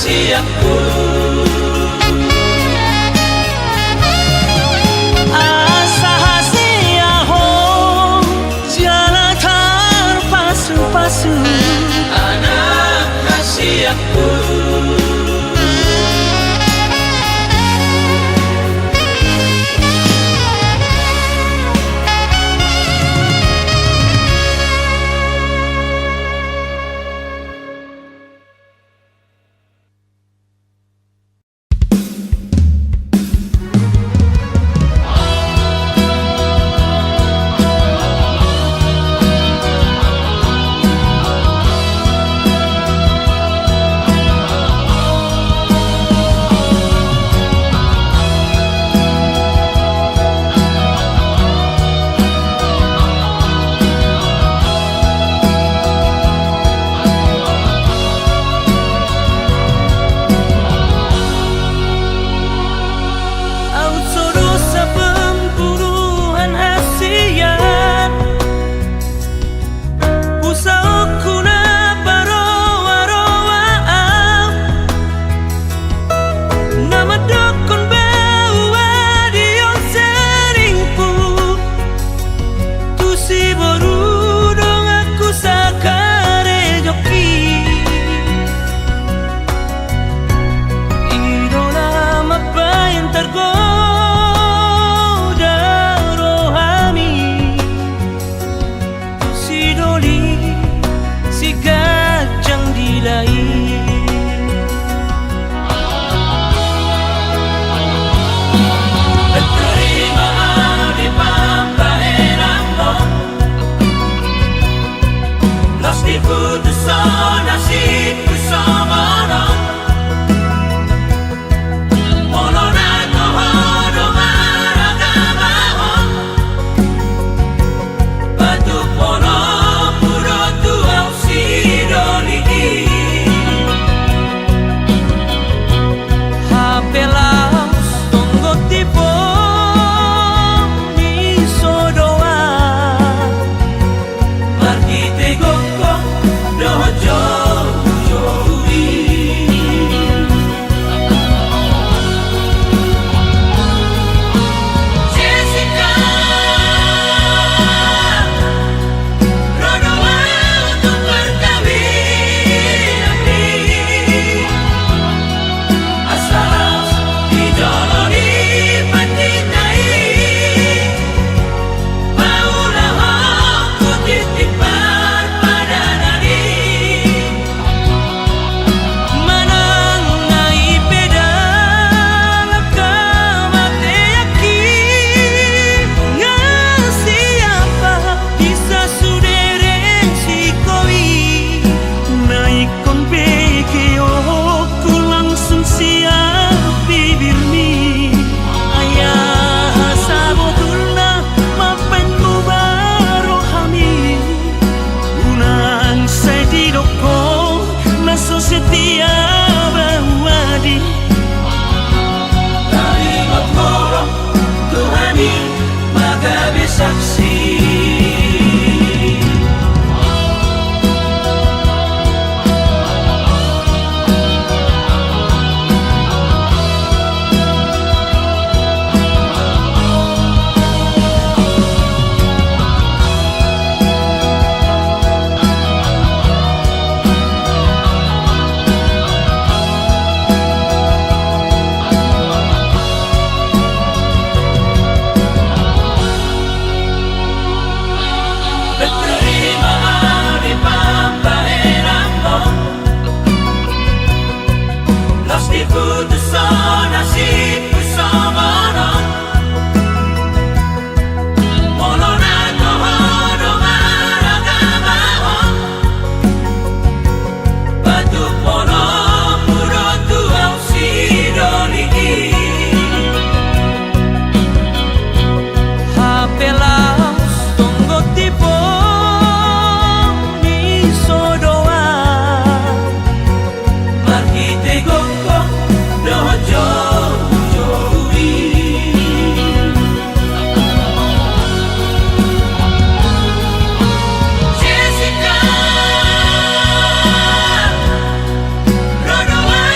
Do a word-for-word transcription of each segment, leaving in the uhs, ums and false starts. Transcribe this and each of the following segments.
Siapku. Asa hasea ho jala tarpasupasu, anak hasiapku. Au so dosa pembunuhan hasian, pusaonku na paroaroa au, na mandokkon baoa di on selingkuh. Tu si boru donganku sakarejongki, i do na mambahen targoda rohami. Tu si doli si ganjang dilai. Tarima au di pambahenanmu. Los diputus nasibku songon on. Molo na toho do maragama ho, patup onommu do tu au si doli i. Hape laos tonggo tipo ni sodoa. Marhite gokhon dohot joujou i. Jessica, ro do au tu parkawinanmi. Asa laos di jolo ni pandita i, paulahonku tintin parpadanan i. Manang na i pe dalan hamateanki, nga siapa bisa sudereng si ho i. Na ingkon begeonku langsung sian bibirmi. Ai aha sabotulna mambahen muba rohami? Unang sai didok ho na so setia baoa di. Taringot ho do tu hami manghatai saksi. Tarima au di pambahenanmu. Los diputus nasibku songon on. Molo na toho do maragama ho, patup onommu do tu au si doli i. Hape laos tonggo tipo ni sodoa. Marhite gokhon dohot joujou i. Jessica, ro do au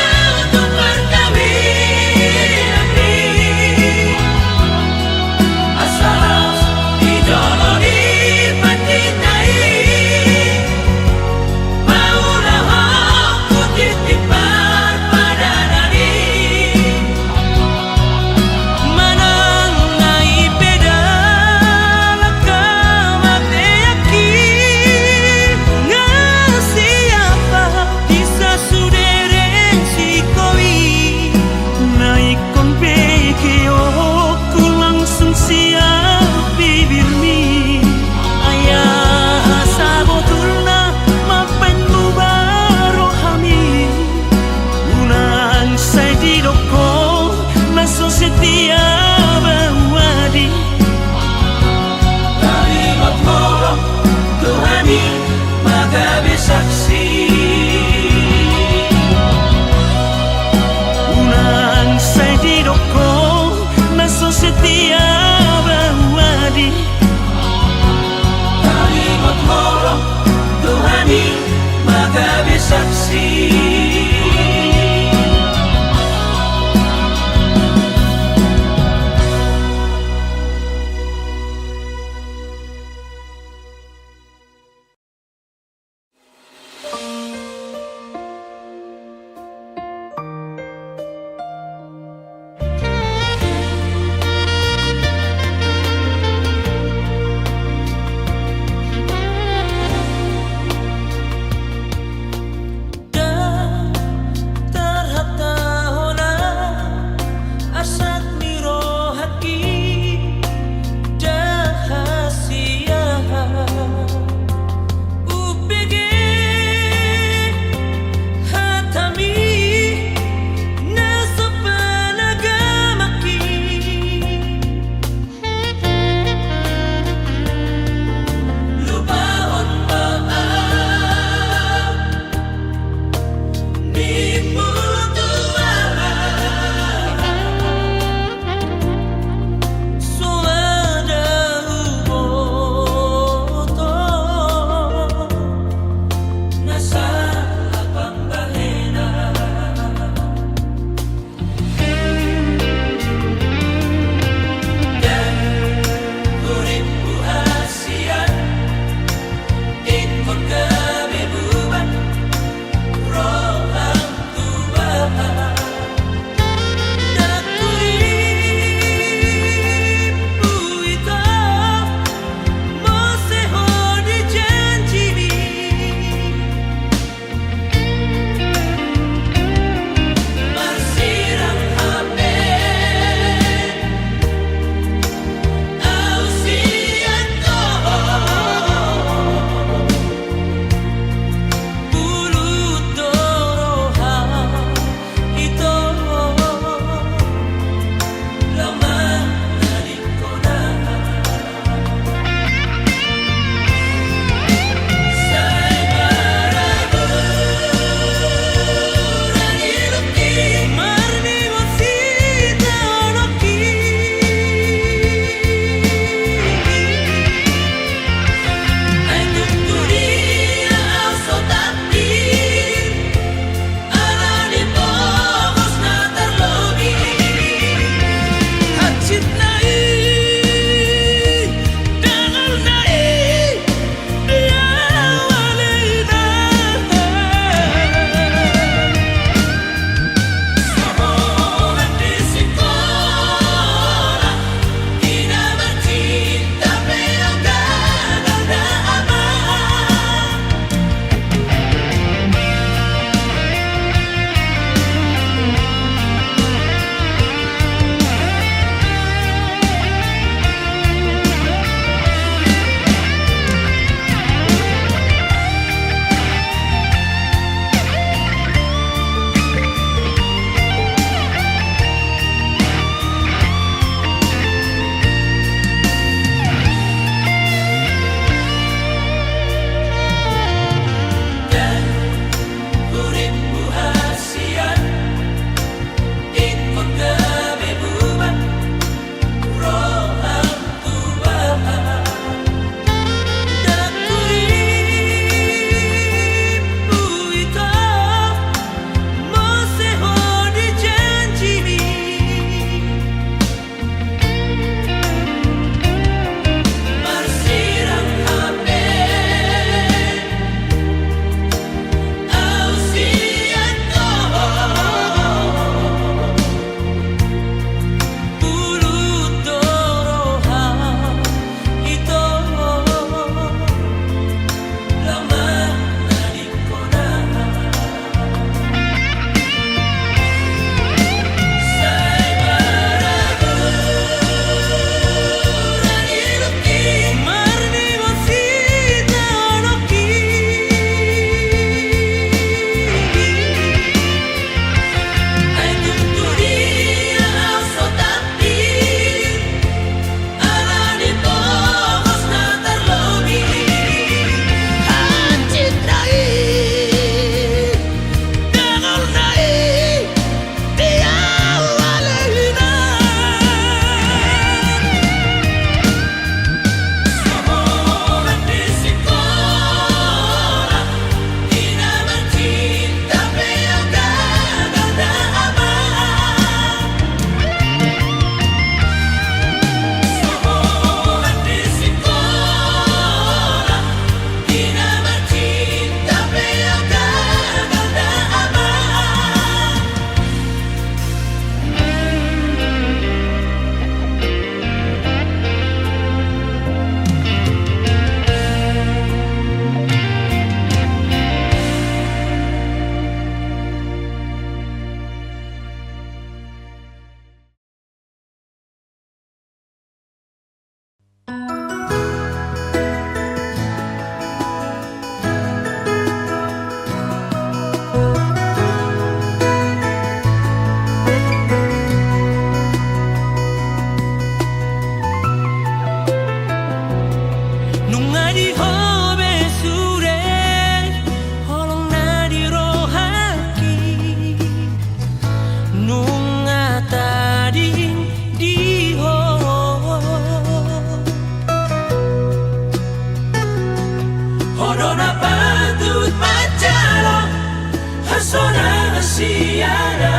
siana,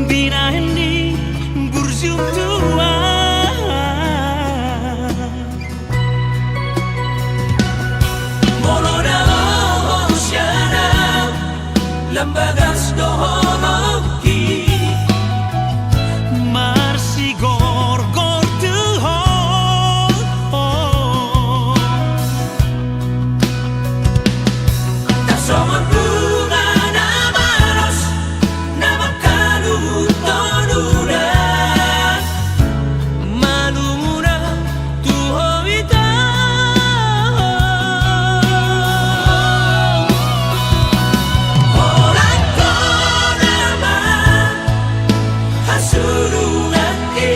binahen ni burju tua. Molo na olo siana, lam bagas do holongki, marsigorgor tu ho. Tarsongon bunga na malos, na mangkaluhon tonduna, malumuna tu ho ita. Holan hona ma hasurunganki,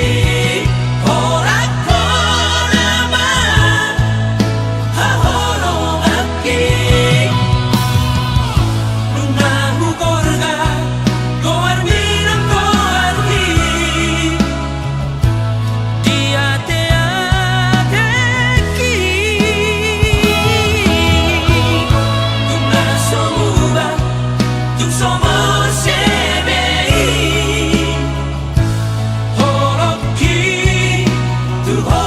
holan hona ma haholonganki. Dung na hugorga goarmi nang goarhi, diateateki. Dung na so muba, dung so mose be i, holongki tu ho.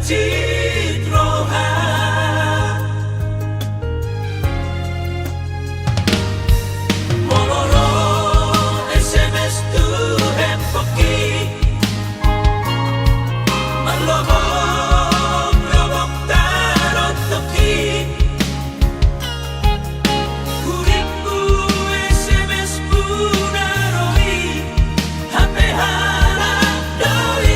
Sitroha. Molo ro S M S tu handphoneki, marlobok-lobok taruhon toki. Huripmu, S M S-mu na ro i, H P halak do i.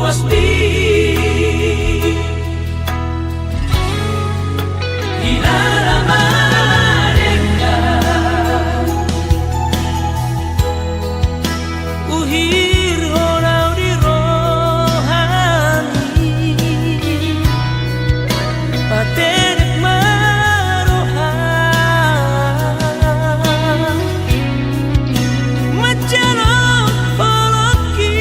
Pasti. Di na ra marenggang. Uhirhon au di rohami, patenek ma roham manjalo holongki.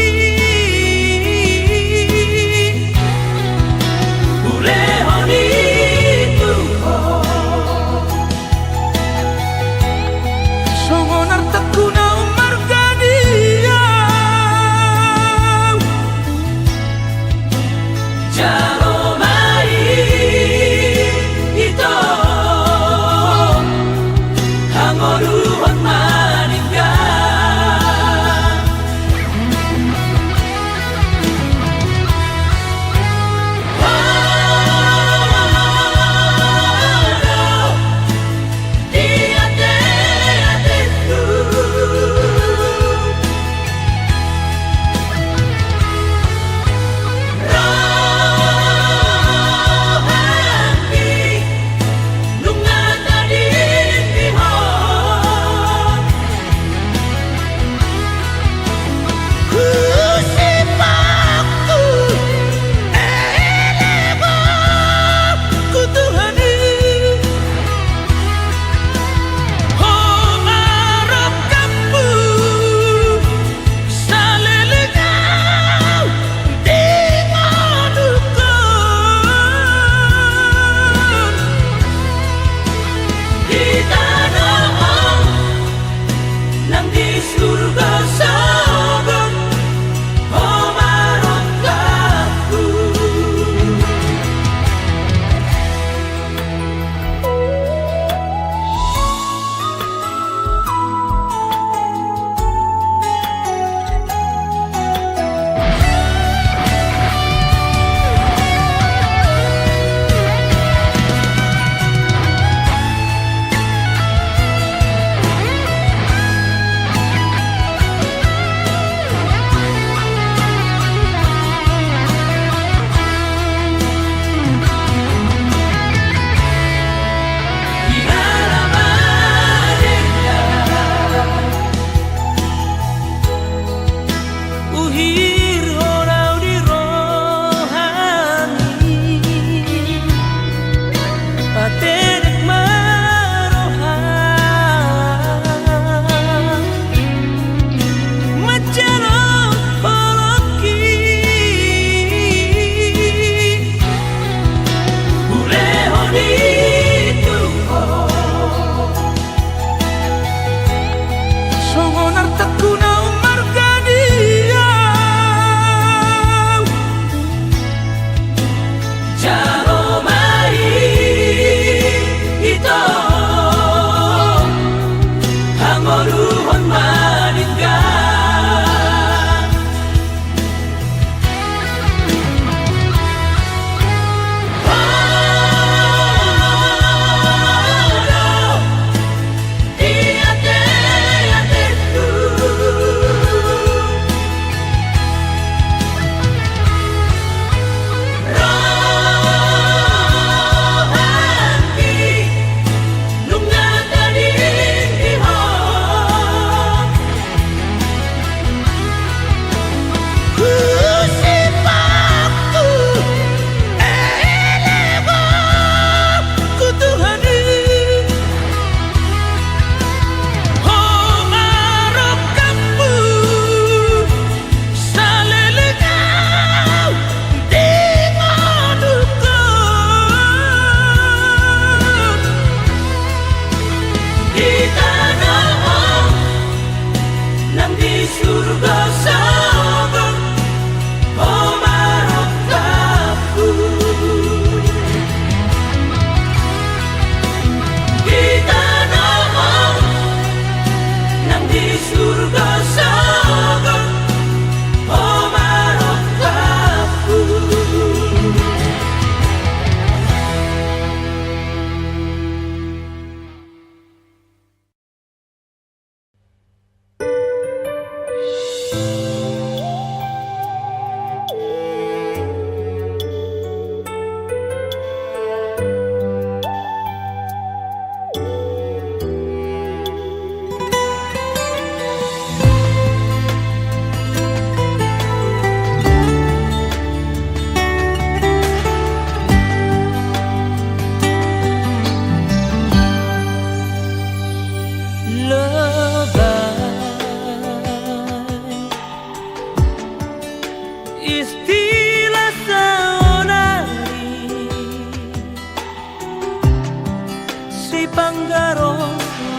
Panggaro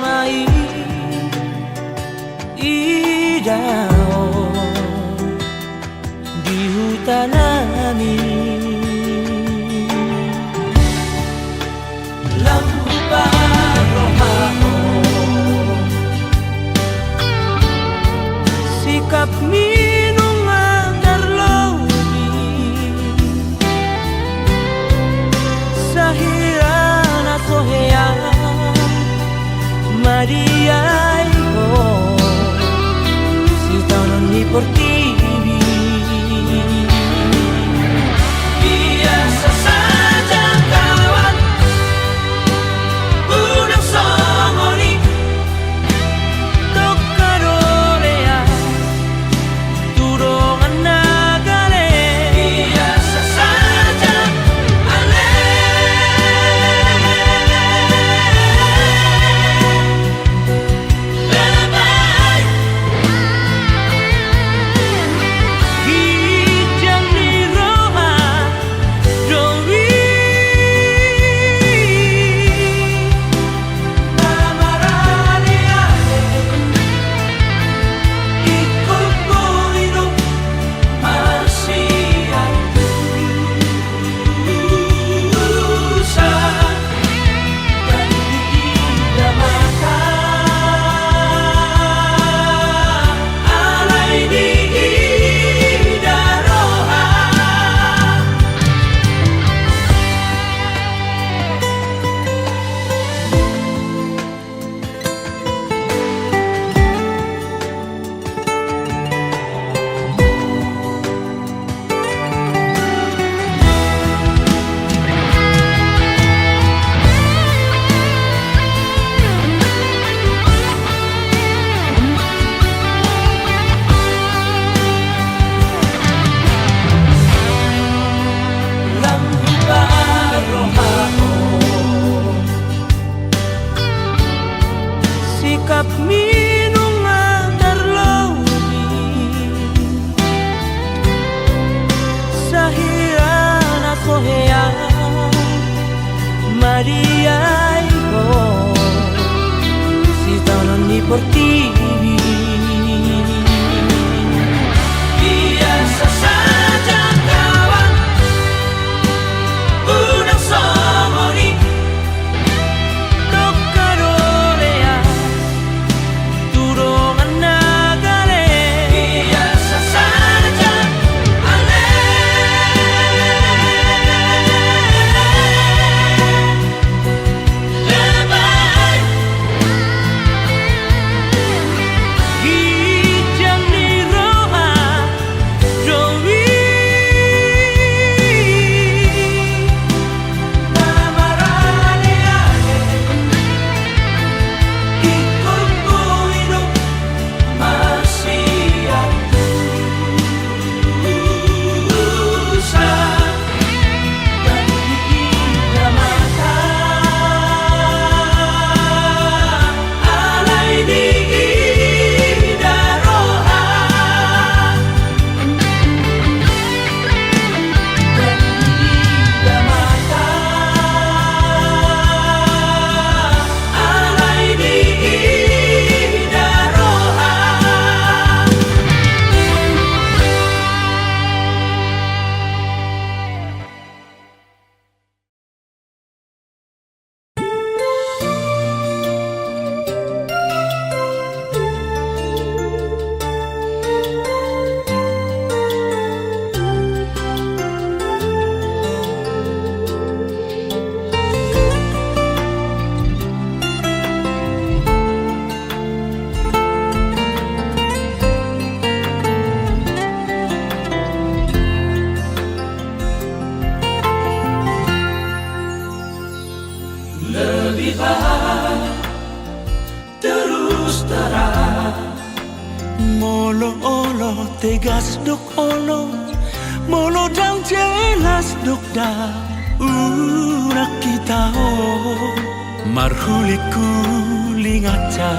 ma i, ida on di huta nami. Lam huparrohahon sikapmi nunga tarlobi, sahira na so hea ma di ahu, sitaonon ni portibi. Biasa saja kawan, unang songon i. Tokka do lea tu dongan na gale. Biasa saja ale. Ginjang ni roha do i. Lam huparrohahon sikapmi nunga tarlobi, sahira na so hea ma di ahu, sitaonon ni portibi. Biasa saja kawan, unang songon i. Tokka do lea tu dongan na gale. Biasa saja ale. Ginjang ni roha do i. Lebih baik terus terang. Molo olo tegas do olo, molo ndang jelas do ndang, unang hita on marhulinghuling aja.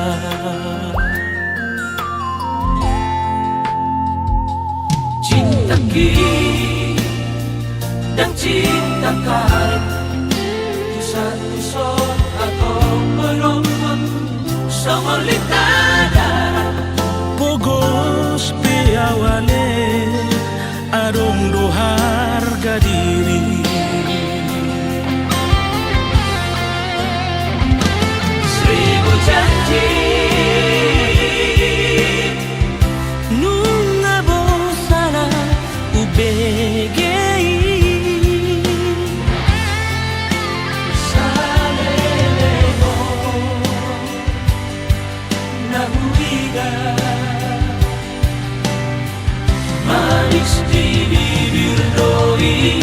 Cinta ki ndang cinta karet, tu satu sot atau Pogos pe au ale, adong do harga diri. Seribu janji. Nunga bosan au ubege i. Saleleng on na huida, manis di bibir do i.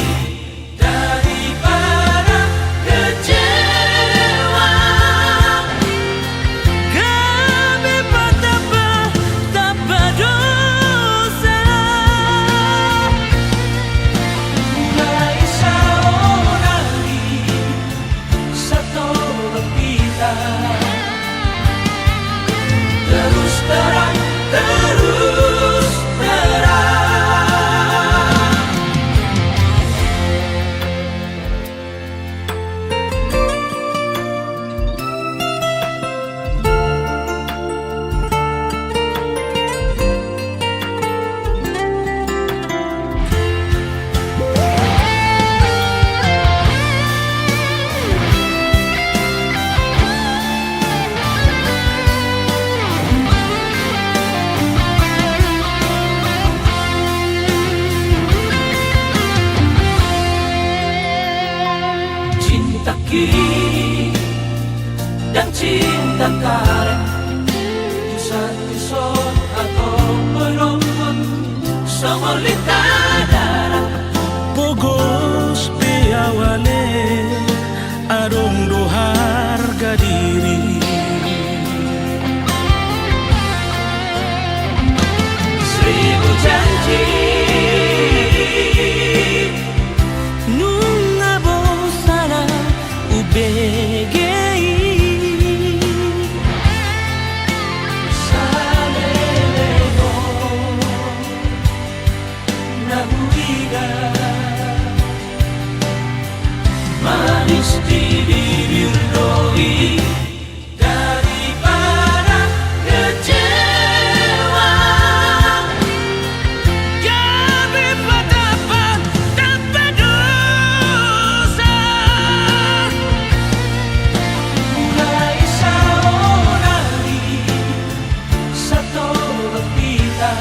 Daripada kecewa, gabe patapa, tapa dosa. Mulai saonari, satolop hita terus terang, terus terang. Cintaki, ndang cinta karet, tu satu sot atau penonton, songon lintah darat. Pogos pe au ale, adong do harga diri. Seribu janji. Nunga bosan au ubege i. Saleleng on na huida, manis di bibir do i. Daripada kecewa, gabe patapa, tapa dosa. Mulai saonari, satolop hita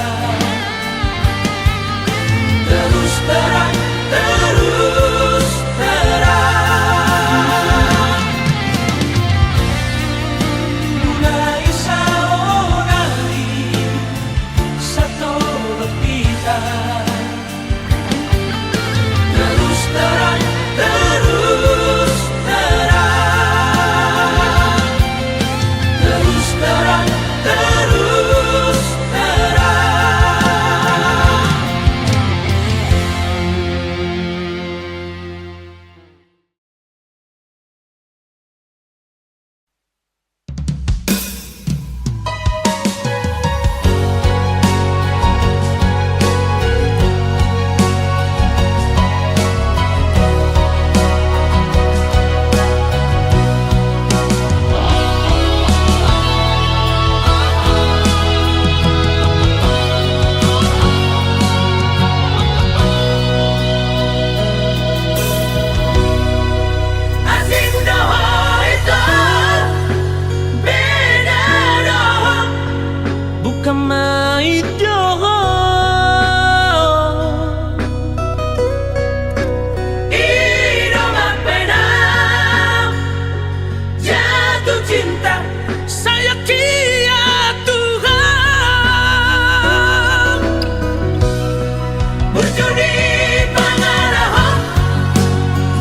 terus terang, terus terang. Mulai saonari, satolop hita terus terang, terus terang. Terus terang, terus terang. Asing do ho ito, beda do ho. Bukan main do ho. I do mampenam jatuh cinta. Saya kia Tuhan, burju di pangarahon,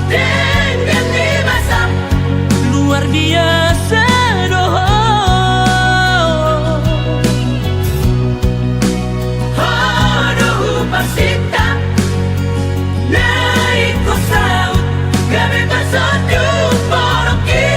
denggan di masa. Luar biasa do ho. Ho do hupasinta, naeng husaut, gabe tarsonjung borokki.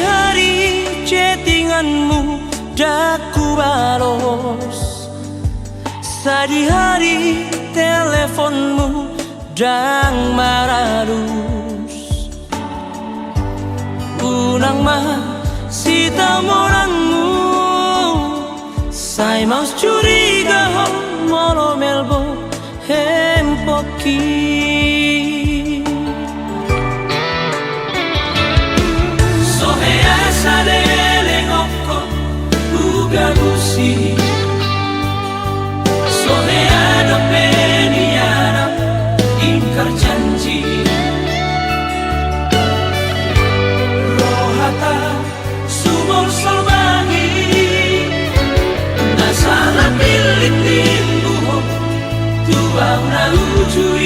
Sadihari chattinganmu ndang hubalos, sadihari teleponmu ndang maralus. Unang ma sitamonanmu, sai maus curiga ho molo melbot hempokki. So hea saleleng ongkot hugabusi, so hea dope nian au ingkar janji. Rohata sumolsol bagi, na salah pillit nimmu ho tu au na uju i.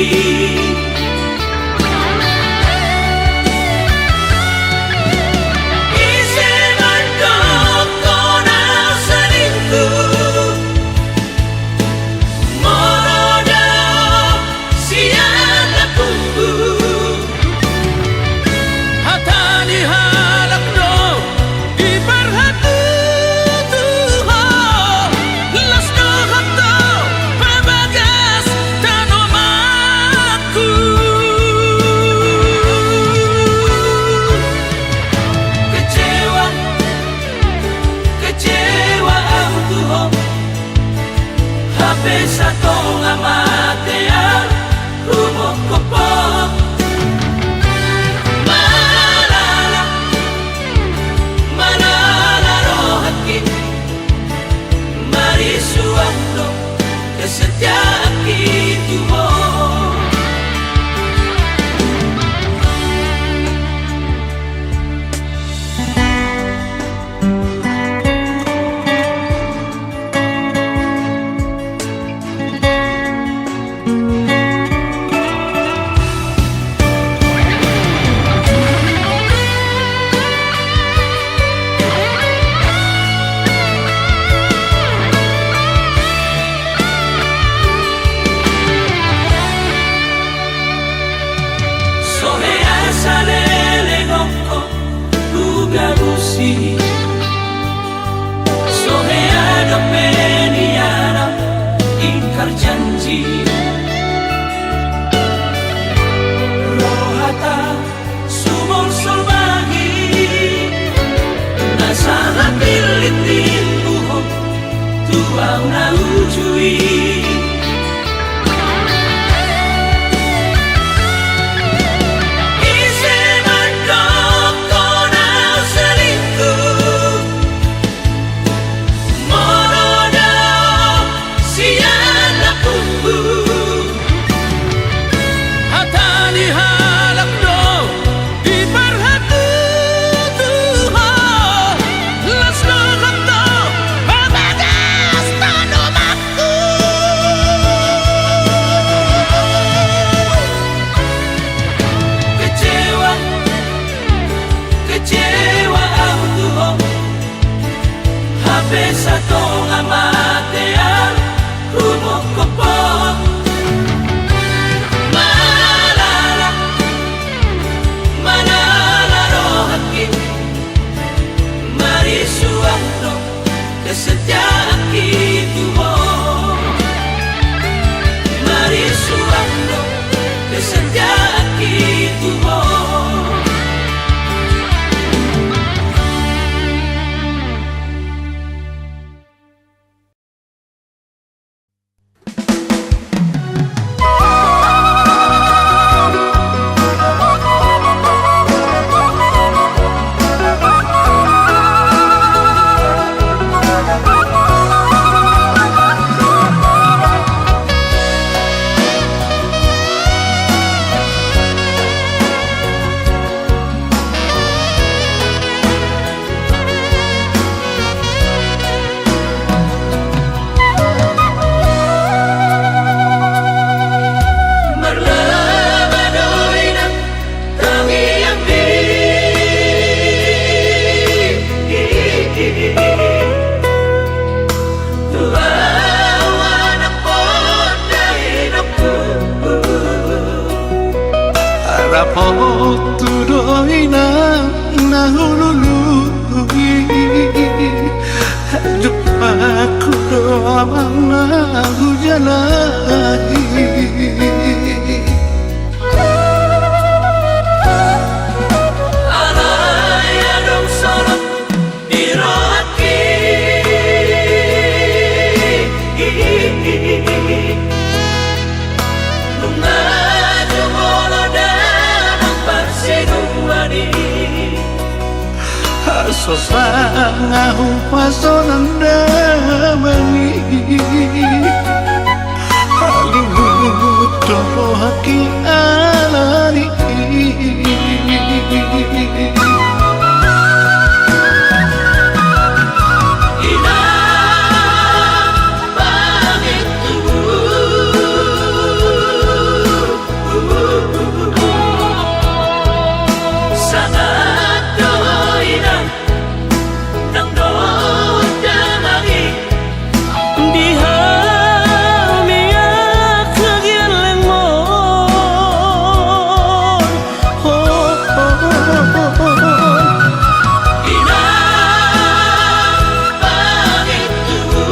Ise mandok ho na selingkuh, molo dao sian na punggu. Hata ni halak do diparhatutu ho, las do hata bagas tanomanku. Kecewa, kecewa au tu ho. Hape satonga mate au humophop ho. Malala, malala rohangki, marisuang do kesetiaanki tu ho. So hea saleleng ongkot hugabusi, so hea dope nian au ingkar janji. Rohata sumolsol bagi, na salah pillit nimmu ho tu au na uju i. Ise mandok ho na selingkuh, molo dao sian na punggu. Hata ni halak do diparhatutu ho, las do hata bagas tanomanku. Kecewa, kecewa au tu ho. Hape satonga mate au humophop ho. Malala, malala rohangki, marisuang do kesetiaanki tu ho. Marisuang do kesetiaanki tu ho. Pangahu pasonan damang i, halimut do rohangki alani. Inang pangintubu, sangat do inang nang dohot damang i, di hami angka gellengmon. Ho, ho, ho. Inang pangintubu,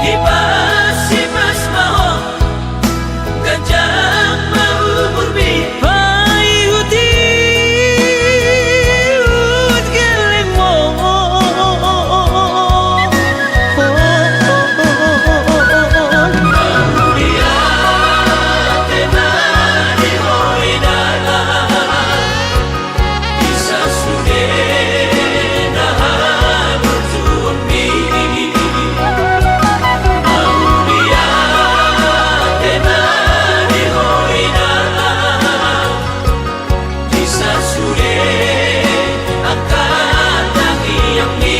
hipasipas ma ho, ganjang ma umurmi, paihutihut gellengmon. Mauliate ma di ho inang. Di sasude na haburjuonmi, mauliate ma di ho inang. Di sasude angka tangiangmi.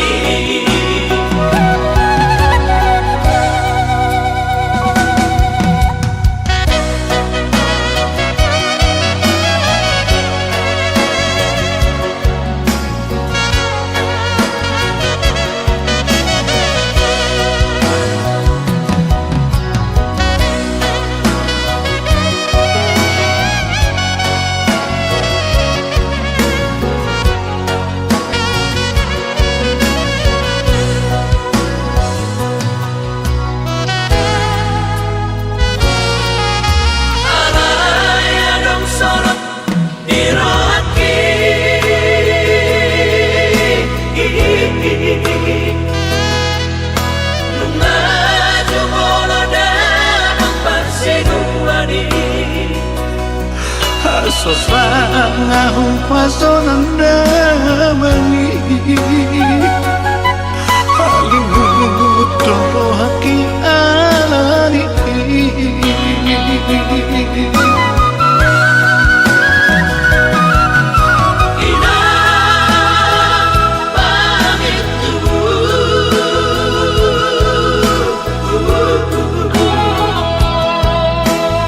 Alai adong solot di rohangki, nunga jumolo damang parsiduaan i. Asa pangahu pasonan damang i, halimut do rohangki alani. Inang pangintubu,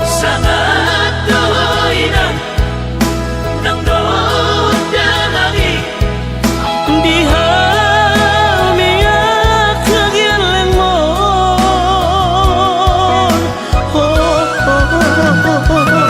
sangat do inang nang dohot damang i, di hami angka gellengmon. Ho, ho, ho, ho, ho.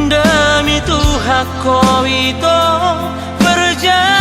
Demi Tuhan ko ito percaya.